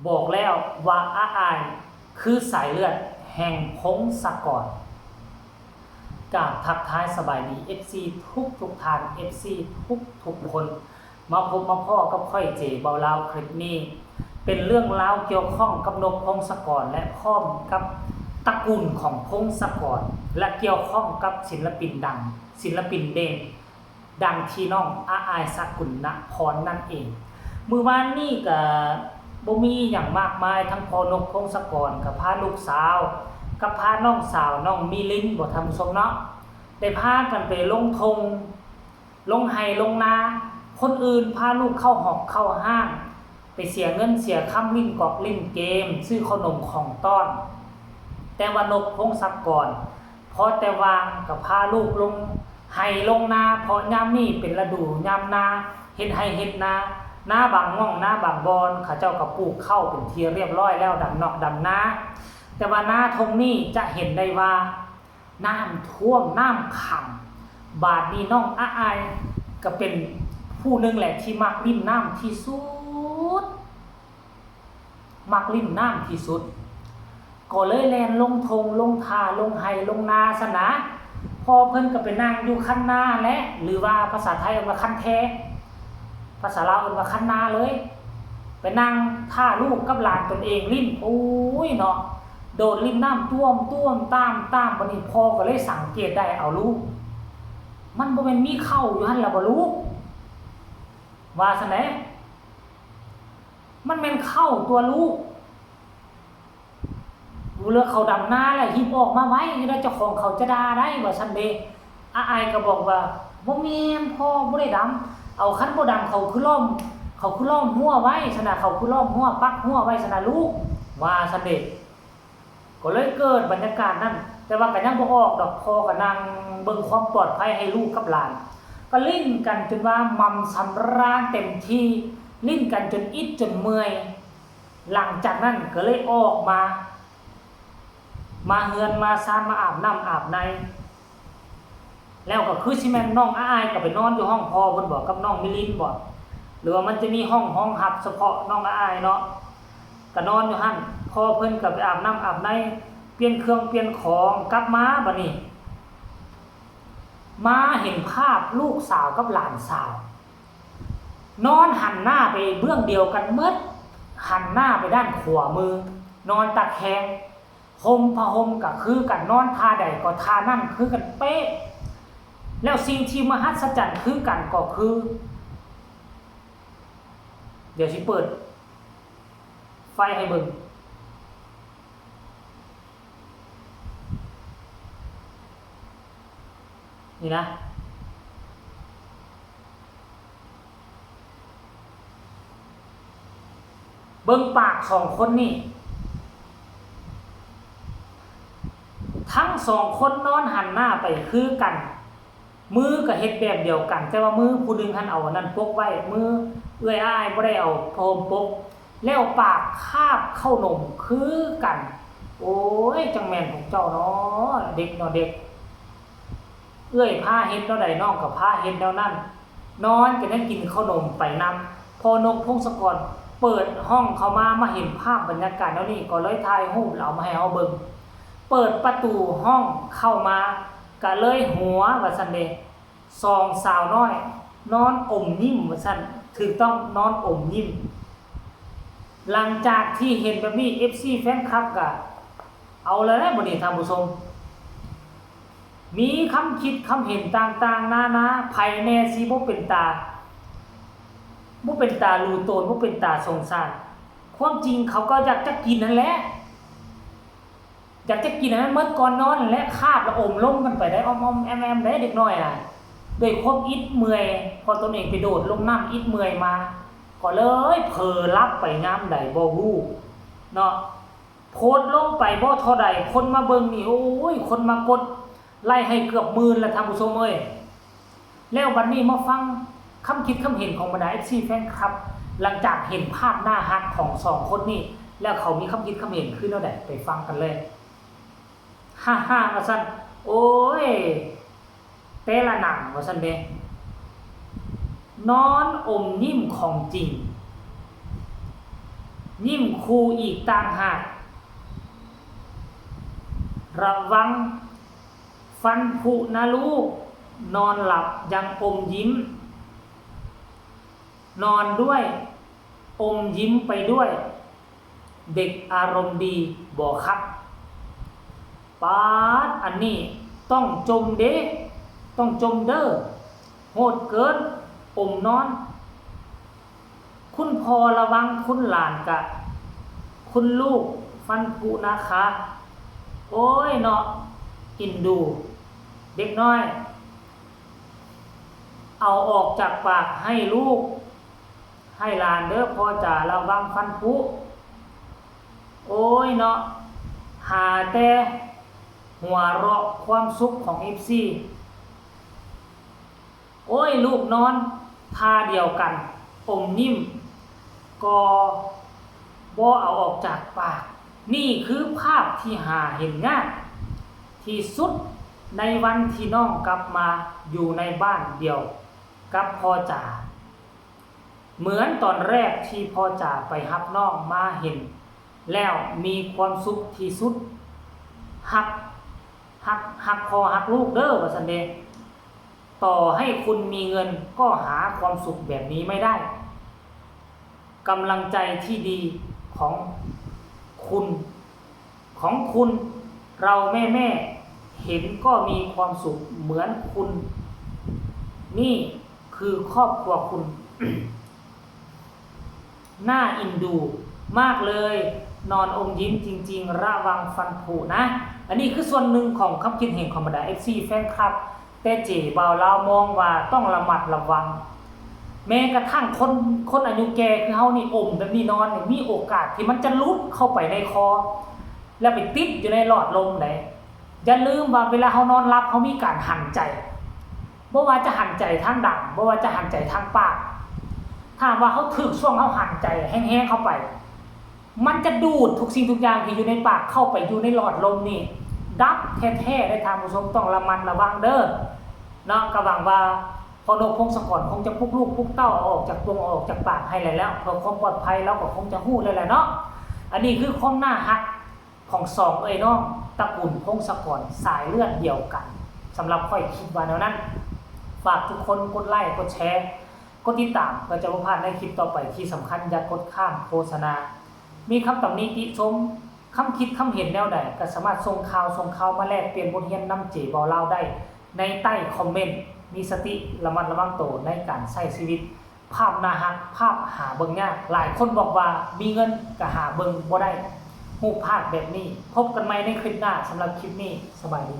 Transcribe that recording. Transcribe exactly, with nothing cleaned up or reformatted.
บอกแล้วว่าอาอายคือสายเลือดแห่งพงศกร กราบทักทายสบายดี เอฟซี ทุกทุกท่าน เอฟซี ทุกทุกคน มาพบมาพ้อกับข้อยเจ เบาลาว คลิปนี้ เป็นเรื่องราวเกี่ยวข้องกับนกพงศกร และพร้อมกับตระกูลของพงศกร และเกี่ยวข้องกับศิลปินดัง ศิลปินเด่น ดังที่น้องอาอาย สกุณพรนั่นเอง มื้อวานนี้ก็บ่มีหยังมากมาย ทั้งพ่อนกพงศกรก็พาลูกสาว กับพาน้องสาวน้องมิลิน บ่ท่านผู้ชมเนาะ ได้พากันไปลงทง ลงไฮ่ลงนา คนอื่นพาลูกเข้าหอกเข้าห้าง ไปเสียเงินเสียคำเล่นกอกเล่นเกม ซื้อขนมของต้อน แต่ว่านกพงศกร พอแต่ว่างก็พาลูกลงไฮ่ลงนา เพราะยามนี้เป็นฤดูยามนา เฮ็ดไฮ่เฮ็ดนา นาบางหม่องนาบางบ่อน เขาเจ้าก็ปลูกข้าวเป็นที่เรียบร้อยแล้ว ดำนอกดำนา แต่ว่านาทงนี้จะเห็นได้ว่าน้ำท่วมน้ำขัง บาดนี้น้องอาอายก็เป็นผู้หนึ่งแหละที่มักเล่นน้ำที่สุด มักเล่นน้ำที่สุด ก็เลยแล่นลงทงลงท่าลงไฮ่ลงนาซะนะ พ่อเพิ่นก็ไปนั่งอยู่คันนาแหละ หรือว่าภาษาไทยเอิ้นว่าคันแค ภาษาลาวเอิ้นว่าคันนาเลย ไปนั่งท่าลูกกับหลานตนเองเล่น โอ้ยเนาะ โดดเล่นน้ำต้วมต้วมต้ามต้าม บัดนี้พ่อก็เลยสังเกตได้ เอาลูก มันบ่แม่นมีข้าวอยู่หั่นล่ะบ่ลูก ว่าซั่นแหละ มันแม่นข้าวตั๊วลูก กูเลือกข้าวดำนาแหละ หีบออกมาไว้ อยู่แล้วเจ้าของเขาจะด่าได้ ว่าซั่นเด้ อาอายก็บอกว่า บ่แม่นพ่อ บ่ได้ดำ เอาคันบ่ดำเขาคือล้อม เขาคือล้อมฮั้วไว้ ซั่นน่ะ เขาคือล้อมฮั้ว ปักฮั้วไว้ ซั่นน่ะลูก ว่าซั่นเด้ ก็เลยเกิดบรรยากาศนั้น แต่ว่าก็ยังบ่ออกดอก พ่อก็นั่งเบิ่งความปลอดภัยให้ลูกกับหลาน ก็เล่นกันจนว่าหม่ำสำราญเต็มที่ เล่นกันจนอิดจนเมื่อย หลังจากนั้นก็เลยออกมา มาเฮือนมาซาน มาอาบน้ำอาบใน แล้วก็คือสิแม่นน้องอาอายก็ไปนอนอยู่ห้องพ่อเพิ่นบ่ กับน้องมิลินบ่ หรือว่ามันจะมีห้องรองรับเฉพาะน้องอาอายเนาะ ก็นอนอยู่หั่น พ่อเพิ่นก็ไปอาบน้ำอาบใน เปลี่ยนเครื่องเปลี่ยนของ กลับมาบัดนี้ มาเห็นภาพลูกสาวกับหลานสาว นอนหันหน้าไปเบื้องเดียวกันหมด หันหน้าไปด้านขวามือ นอนตะแคง ห่มผ้าห่มก็คือกัน นอนท่าใดก็ท่านั้นคือกันเป๊ะ แล้วสิ่งที่มหัศจรรย์คือกันก็คือ เดี๋ยวสิเปิดไฟให้เบิ่ง นี่นะ เบิ่งปากสองคนนี่ ทั้งสองคนนอนหันหน้าไปคือกัน มือก็เฮ็ดแบบเดียวกัน แต่ว่ามือผู้หนึ่งหั่นเอาอันนั้นปกไว้ มือเอื้อยอ้ายบ่ได้เอาผ้าห่มปก แล้วปากคาบข้าวหนมคือกัน โอ้ย จั่งแม่นของเจ้าเนาะ เด็กเนาะเด็ก เอื้อยพาเฮ็ดแนวใดน้องก็พาเฮ็ดแนวนั้น นอนก็ยังกินข้าวหนมไปนำ พ่อนกพงศกรเปิดห้องเข้ามา มาเห็นภาพบรรยากาศแนวนี้ ก็เลยถ่ายรูปแล้วเอามาให้เฮาเบิ่ง เปิดประตูห้องเข้ามา ก็เลยหัวว่าซั่นเด้ สองสาวน้อย นอนอมยิ้มว่าซั่น ถูกต้อง นอนอมยิ้ม หลังจากที่เห็นแบบนี้ เอฟซี แฟนคลับก็เอาแล้วแหละบัดนี้ท่านผู้ชม มีคำคิดคำเห็นต่างๆนานา ไผแน่สิบ่เป็นตา บ่เป็นตาหลู่โตน บ่เป็นตาสงสาร ความจริงเขาก็อยากจะกินนั่นแหละ อยากจะกินให้มันหมดก่อนนอนนั่นแหละ คาบแล้วอมลงกันไปได้ อ้อมๆแอมๆได้เด็กน้อยน่ะ ด้วยความอิดเมื่อย พอตนเองไปโดดลงน้ำอิดเมื่อยมา ก็เลยเผลอหลับไปยามใดบ่ฮู้เนาะ โพสต์ลงไปบ่เท่าใด คนมาเบิ่งนี่ โอ้ย คนมากดไลค์ให้เกือบหมื่นแล้วท่านผู้ชมเอ้ย แล้วบัดนี้มาฟังคำคิดคำเห็นของบรรดา เอฟซี แฟนคลับ หลังจากเห็นภาพน่าฮักของสองคนนี้ แล้วเขามีคำคิดคำเห็นคือแนวใด ไปฟังกันเลย ฮ่าฮ่าว่าซั่น โอ้ย แต่ละหนังว่าซั่นเด้ นอนอมยิ้มของจริง ยิ้มคู่อีกต่างหาก ระวังฟันผุนะลูก นอนหลับยังอมยิ้ม นอนด้วย อมยิ้มไปด้วย เด็กอารมณ์ดีบ่ครับ ป๊าด อันนี้ต้องจมเด้ ต้องจมเด้อ โหดเกิน อมนอน คุณพ่อระวังคุณหลานกะ คุณลูกฟันผุนะคะ โอ้ยเนาะ อินดู เด็กน้อย เอาออกจากปากให้ลูก ให้หลานเด้อ พ่อจ๋าระวังฟันผุ โอ้ยเนาะ หาแต่หัวเราะความสุขของ เอฟซี โอ้ย ลูกนอนท่าเดียวกัน อมยิ้ม ก็บ่เอาออกจากปาก นี่คือภาพที่หาเห็นยากที่สุด ในวันที่น้องกลับมาอยู่ในบ้านเดียวกับพ่อจ๋า เหมือนตอนแรกที่พ่อจ๋าไปฮับน้องมาเห็น แล้วมีความสุขที่สุด ฮัก ฮัก ฮักพ่อฮักลูกเด้อ ว่าซั่นเด้ ต่อให้คุณมีเงินก็หาความสุขแบบนี้ไม่ได้ กำลังใจที่ดีของคุณ ของคุณ เราแม่ๆ เห็นก็มีความสุขเหมือนคุณ นี่คือครอบครัวคุณ น่าอินดูมากเลย นอนอมยิ้มจริงๆ ระวังฟันผุนะ อันนี้คือส่วนหนึ่งของความคิดเห็นของบรรดา เอฟซี แฟนคลับ แต่เจ๊บ่าวลาวมองว่าต้องระมัดระวัง แม้กระทั่งคน คนอายุแก่คือเฮานี่ อมแบบนี้นอนนี่ มีโอกาสที่มันจะหลุดเข้าไปในคอ แล้วไปติดอยู่ในหลอดลมได้ อย่าลืมว่าเวลาเฮานอนหลับ เฮามีการหันใจ บ่ว่าจะหันใจทางดัง บ่ว่าจะหันใจทางปาก ถ้าว่าเฮาถืกช่วงเฮาหันใจแฮงๆ เข้าไป มันจะดูดทุกสิ่งทุกอย่างที่อยู่ในปากเข้าไปอยู่ในหลอดลมนี่ ดับแท้ๆ เด้อท่านผู้ชม ต้องระมัดระวังเด้อ เนาะ ก็หวังว่าพ่อนกพงศกรคงจะปลุกลูกปลุกเต้าเอาออกจากตวงเอาออกจากปากให้แล้ว เพื่อความปลอดภัย ลาวก็คงจะฮู้แล้วแหละเนาะ อันนี้คือความน่าฮักของสองเอื้อยน้องตระกูลพงศกรสายเลือดเดียวกัน สำหรับข้อยคิดว่าแนวนั้น ฝากทุกคนกดไลค์ กดแชร์ กดติดตาม เพื่อจะบ่พลาดในคลิปต่อไป ที่สำคัญอย่ากดข้ามโฆษณา มีคำตำหนิติชม คำคิดคำเห็นแนวใด ก็สามารถส่งข่าว ส่งข่าวมาแลกเปลี่ยนบทเรียนนำเจ๊บ่าวลาวได้ ในใต้คอมเมนต์ มีสติระมัดระวังตัวในการใช้ชีวิต ภาพน่าฮัก ภาพหาเบิ่งยาก หลายคนบอกว่ามีเงินก็หาเบิ่งบ่ได้ รูปภาพแบบนี้ พบกันใหม่ในคลิปหน้า สำหรับคลิปนี้ สบายดี